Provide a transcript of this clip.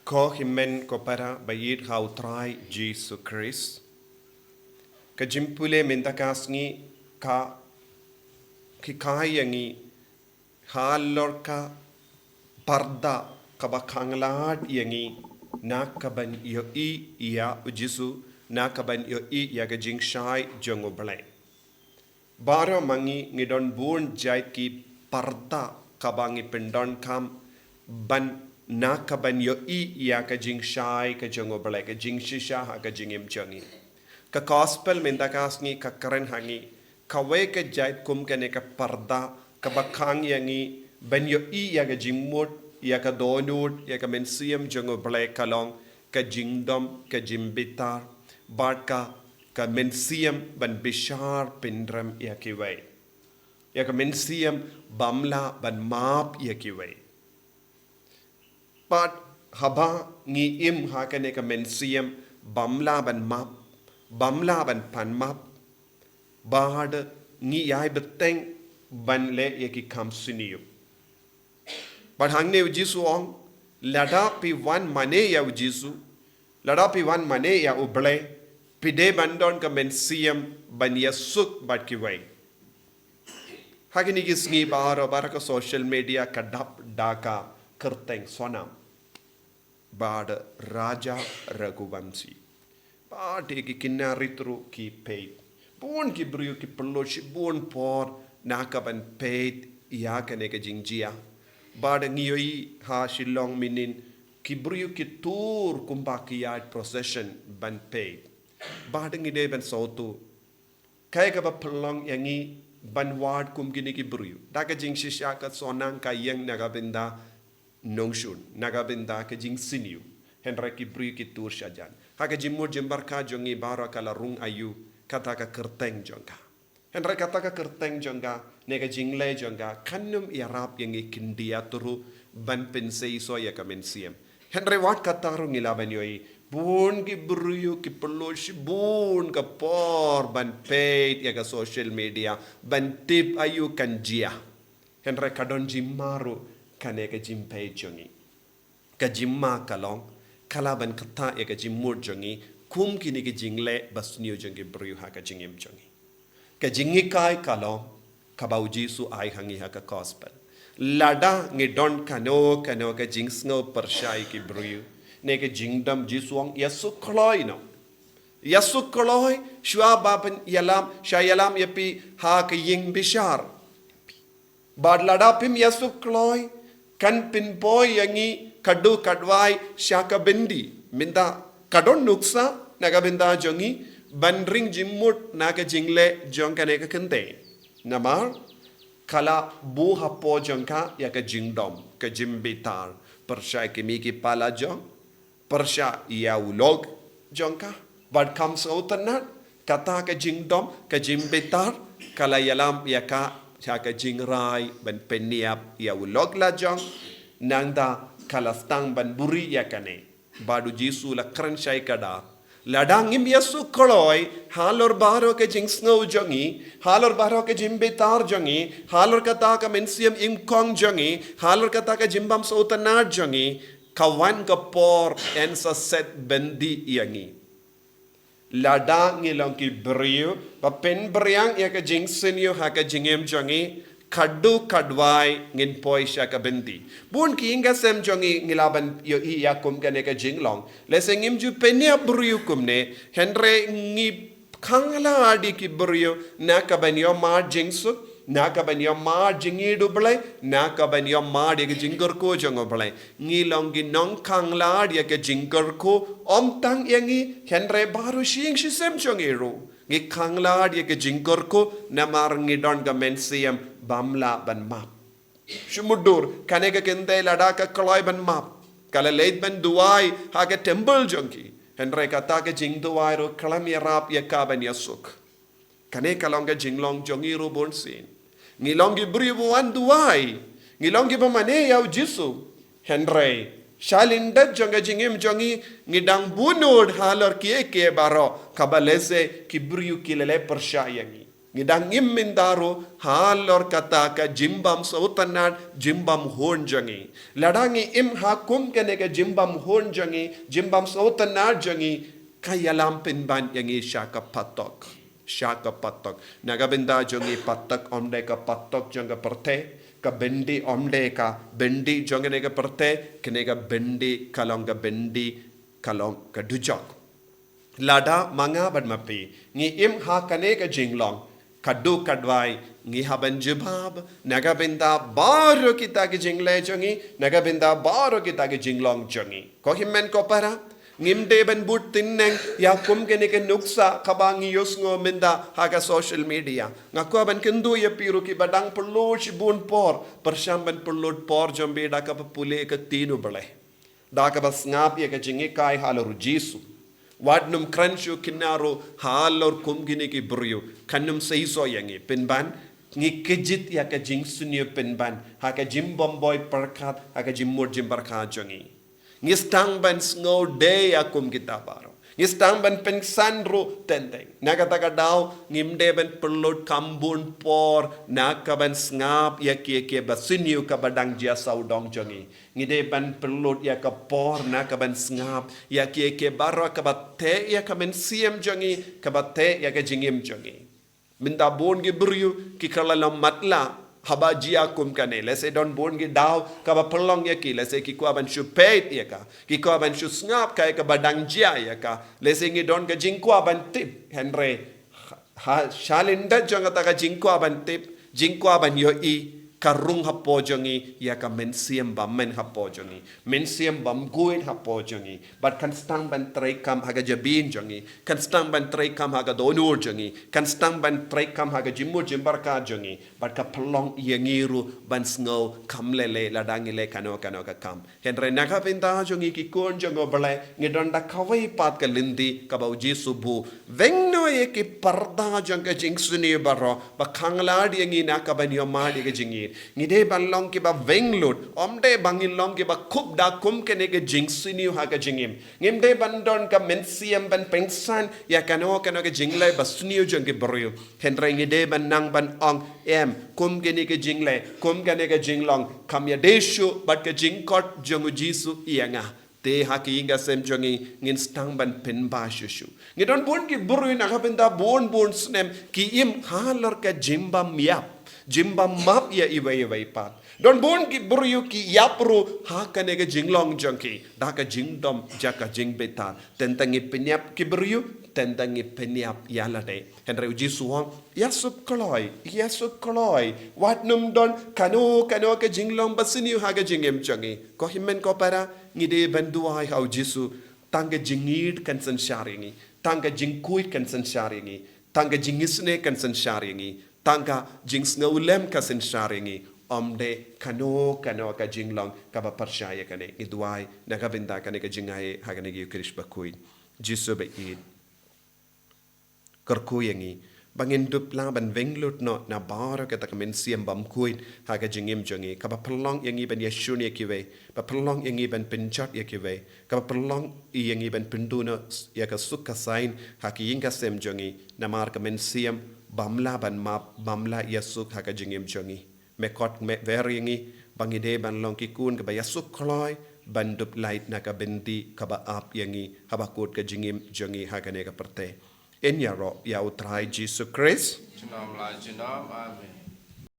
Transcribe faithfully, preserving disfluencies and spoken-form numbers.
Ko hynmen ko para ba ïeit ha u Trai Jisu Khrist. Ka jingpule mynta ka sngi ka hikai ïa ngi halor ka parda kaba khanglad ïa ngi na kaban ïohi ïa u Jisu, na kaban ïohi ïa ka jingshai jong U Blei. Baroh ma ngi ngi don bun jait ki parda kaba ngi pyndonkam ban na kaban ïohi ïa ka jingshai ka jong U Blei, ka jingshisha ha ka jingim jong ngi. Ka gospel mynta ka sngi ka kren ha ngi kawei ka jait kum kane ka parda kaba khang ïa ngi ban ïohi ïa ka jingmut, ïa ka dohnud, ïa ka mynsiem jong U Blei ka long ka jingdom, ka jingbitar bad ka, ka mynsiem ban bishar pynrem ïa kiwei, ïa ka mynsiem bym lah ban map ïa kiwei. Bad haba ngi im ha kane ka mynsiem bym lah ban map, bym lah ban pan map, bad ngi ïai bteng ban leh ïa ki kam sniew. Bad hangne U Jisu u ong, lada phi wan mane ïa U Jisu, lada phi wan mane ïa U Blei, phi dei ban don ka mynsiem ban ïasuk bad kiwei. Ha kine ki sngi baroh, baroh ka social media ka dap da ka kyrteng Sonam bad Raja Raghuvanshi. Bad ïa ki kine rit ruh ki peit. Bun ki briew ki pynlut shibun por na kaban peit ïa kane ka jingjia. Bad ngi ïohi ha Shillong mynhynnin ki briew ki tur kumba ki ïaid procession ban peit. Bad ngi dei ban sngewthuh kaei kaba pynlong ïa ngi ban wad kum kine ki briew. Da ka jingshisha ka Sonam ka ïeng na ka bynta nongshun, na ka bynta ka jingsniew. Hynrei ki briew ki tur shajan. Ha ka jingmut jingpyrkhat jong ngi baroh ka la rung aïu kata ka kyrteng jong ka. Hynrei kata ka kyrteng jong ka ne ka jingleh jong ka kan ym ïarap ïa ngi khyndiat ruh ban pynseisoh ïa ka mynsiem. Hynrei wat kata ruh ngi lah ban ïohi bun ki briew ki pynlut shibun ka por ban peit ïa ka social media ban tip aïu kan jia. Hynrei ka don jingma ruh kane ka jingpeit jong ngi. Ka jingma ka long ka lah ban ktah ïa ka jingmut jong ngi kum kine ki jingleh basniew jong ki briew ha ka jingim jong ngi. Ka jinghikai ka long kaba U Jisu ai ha ngi ha ka gospel. Lada ngi don kano kano ka jingsngew pyrshah ïa ki briew ne ka jingdom, Jisu u ong ïasuk kloi noh. Ïasuk kloi shuwa ba phin ïalam, sha ïalam ïa phi ha ka ïing bishar. Bad lada phim ïasuk kloi kan pynpoi ïa ngi ka duh ka duwai sha ka byndi. Mynta ka don nuksa na ka bynta jong ngi ban ring jingmut na ka jingleh jong kane ka kynthei. Namar ka la buh hapoh jong ka ïa ka jingdom, ka jingbitar, pyrshah ïa ki mei ki pa la jong, pyrshah ïa u lok jong ka. Bad kam sngewtynnat, kata ka jingdom, ka jingbitar ka la ïalam ïa ka sha ka jingrai ban pynïap ïa u lok la jong. Nangta ka la sdang ban buhrieh ïa kane. Bad U Jisu u la kren shai, ka da, lada ngim ïasuk kloi halor baroh ka jingsngew jong ngi, halor baroh ka jingbitar jong ngi, halor kata ka mynsiem ingkong jong ngi, halor kata ka jingbym sngewtynnat jong ngi, ka wan ka por yn sa set byndi ïa ngi. Lada ngi long ki briew ba pynbiang ïa ka jingsniew ha ka jingim jong ngi, ka duh ka duwai ngin poi sha ka byndi. Bun ki ïing ka sem jong ngi ngi lah ban ïohi ïa kum kane ka jinglong. Lehse ngim ju pynïap briew kumne, hynrei ngi khanglad ïa ki briew na kaban ïohmad jingsuk, na kaban ïohmad jingïeit U Blei, na kaban ïohmad ïa ka jingkyrkhu jong U Blei. Ngi long ki nongkhanglad ïa ka jingkyrkhu, ym tang ïa ngi, hynrei baroh shi ïing shi sem jong ngi ruh. Ngi khanglad ïa ka jingkyrkhu namar ngi don ka mynsiem bym lah ban map. Shu mutdur, kane ka kynthei lada ka kloi ban map, ka la leit ban duwai ha ka temple jong ki. Hynrei kata ka jingduwai ruh ka lam ïarap ïa ka ban ïasuk. Kane ka long ka jinglong jong ngi ruh bunsien. Ngi long ki briew ba wan duwai. Ngi long kiba mane ïa U Jisu. Hynrei sha lyndet jong ka jingim jong ngi, ngi dang buhnud halor kiei kiei baroh kaba lehse ki briew ki la leh pyrshah ïa ngi. Ngi dang im mynta ruh halor kata ka jingbym sngewtynnad, jingbymhun jong ngi. Lada ngi im ha kum kane ka jingbymhun jong ngi, jingbym sngewtynnad jong ngi, ka ïalam pynban ïa ngi sha ka patok. Sha ka patok. Na ka bynta jong ngi patok ym dei ka patok jong ka pyrthei, ka byndi ym dei ka byndi jong kane ka pyrthei, kane ka byndi ka long ka byndi, ka long ka dujok. Lada ma nga bad ma phi ngi im ha kane ka jinglong, ka duk ka dwai, ngi hap ban jubab na ka bynta baroh kita ki jingleh jong ngi, na ka bynta baroh kita ki jinglong jong ngi. Ko hynmen ko para, ngim dei ban bud tyneng ïa kum kane ka nuksa kaba ngi ïohsngew mynta ha ka social media. Nga kwah ban kyntu ïa phi ruh kiba dang pynlut shibun por, pyrshang ban pynlut por jong phi da kaba pule ka ktien U Blei, da kaba sngap ïa ka jinghikai halor U Jisu. Wat nym kren shuh kynnoh ruh halor kum kine ki briew, kan nym seisoh ïa ngi pynban. Ngi kjit ïa ka jingsniew pynban ha ka jingbymhun pyrkhat, ha ka jingmut jingpyrkhat jong ngi. Ngi sdang ban sngewdei ïa kum kita baroh. Ngi sdang ban pynsan ruh teng teng. Na kata ka daw ngim dei ban pynlut kham bun por na ka ban sngap ïa ki, ïa kiba sniew kaba dang jia sawdong jong ngi. Ngi dei ban pynlut ïa ka por na ka ban sngap ïa ki, ïa kiba baroh kaba teh ïa ka mynsiem jong ngi, kaba teh ïa ka jingim jong ngi. Mynta bun ki briew ki kylla lam matlah haba jia kum kane. Lehse don bun ki daw kaba pynlong ïa ki, lehse ki kwah ban shu peit ïa ka, ki kwah ban shu sngap kaei kaba dang jia ïa ka. Lehse ngi don ka jingkwah ban tip, hynrei ha, shalyndet jong kata ka jingkwah ban tip, jingkwah ban ïohi, ka rung hapoh jong ngi ïa ka mynsiem bymman hapoh jong ngi, mynsiem bymkhuid hapoh jong ngi. Bad kan sdang ban treikam ha ka jabieng jong ngi, kan sdang ban treikam ha ka dohnud jong ngi, kan sdang ban treikam ha ka jingmut jingpyrkhat jong ngi. Bad ka pynlong ïa ngi ruh ban sngew kham lei lei lada ngi leh kano kano ka kam. Hynrei na ka bynta jong ngi ki khun jong U Blei, ngi don da kawei pat ka lynti kaba U Jisu buh. Weng noh ïa ki parda jong ka jingsniew baroh ba khang lad ïa ngi na ka ban ïohmad ïa ka jingïeit. Ngi dei ban long kiba weng lut, ym dei ba ngin long kiba kup da kum kane ka jingsniew ha ka jingim. Ngim dei ban don ka mynsiem ban pynsan ïa kano kano ka jingleh ba sniew jong ki briew. Hynrei ngi dei ban nang ban ong, em, kum kane ka jingleh, kum kane ka jinglong kam ïadei shuh bad ka jingkhot jong U Jisu ïa nga. Te ha ka ïing ka sem jong ngi ngin sdang ban pynbha shuh shuh. Ngi don bun ki briew na ka bynta bun bun snem ki im halor ka jingbym ïap, jingbym map ïa iwei ïa iwei pat. Don bun ki briew ki ïap ruh ha kane ka jinglong jong ki da ka jingdom jong ka jingbitar. Teng teng ngi pynïap ki briew, teng teng ngi pynïap ïa lade. Hynrei U Jisu u ong, ïa suk kloi, ïa suk kloi. Wat nym don kano kano ka jinglong ba sniew ha ka jingim jong ngi. Ko hynmen ko para, ngi dei ban duwai ha U Jisu tang ka jingïeit kan synshar ïa ngi, tang ka jingkhuid kan synshar ïa ngi, tang ka jingisynei kan synshar ïa ngi, tang ka jingsngewlem kan synshar ïa ngi. Ym dei kano kano ka jinglong kaba pyrshah ïa kane. Ngi duwai na ka bynta kane ka jingaiei ha kane ka Ïukharist bakhuid. Jisu ba ïeit, kyrkhu ïa ngi ba ngin dup lang ban weng lut noh na baroh kata ka mynsiem bymkhuid ha ka jingim jong ngi, kaba pynlong ïa ngi ban ïashun ïa kiwei, ba pynlong ïa ngi ban pynjot ïa kiwei, kaba pynlong ïa ngi ban pynduh noh ïa ka suk ka saiñ ha ka ïing ka sem jong ngi. Namar ka mynsiem bym lah ban map, bym lah ïasuk ha ka jingim jong ngi. Me khot me wer ïa ngi ba ngi dei ban long ki khun kaba ïasuk kloi ban dup lait na ka byndi kaba ap ïa ngi haba kut ka jingim jong ngi ha kane ka pyrthei. Yn ïaroh ïa U Trai Jisu Khrist. Junom la junom. Amen.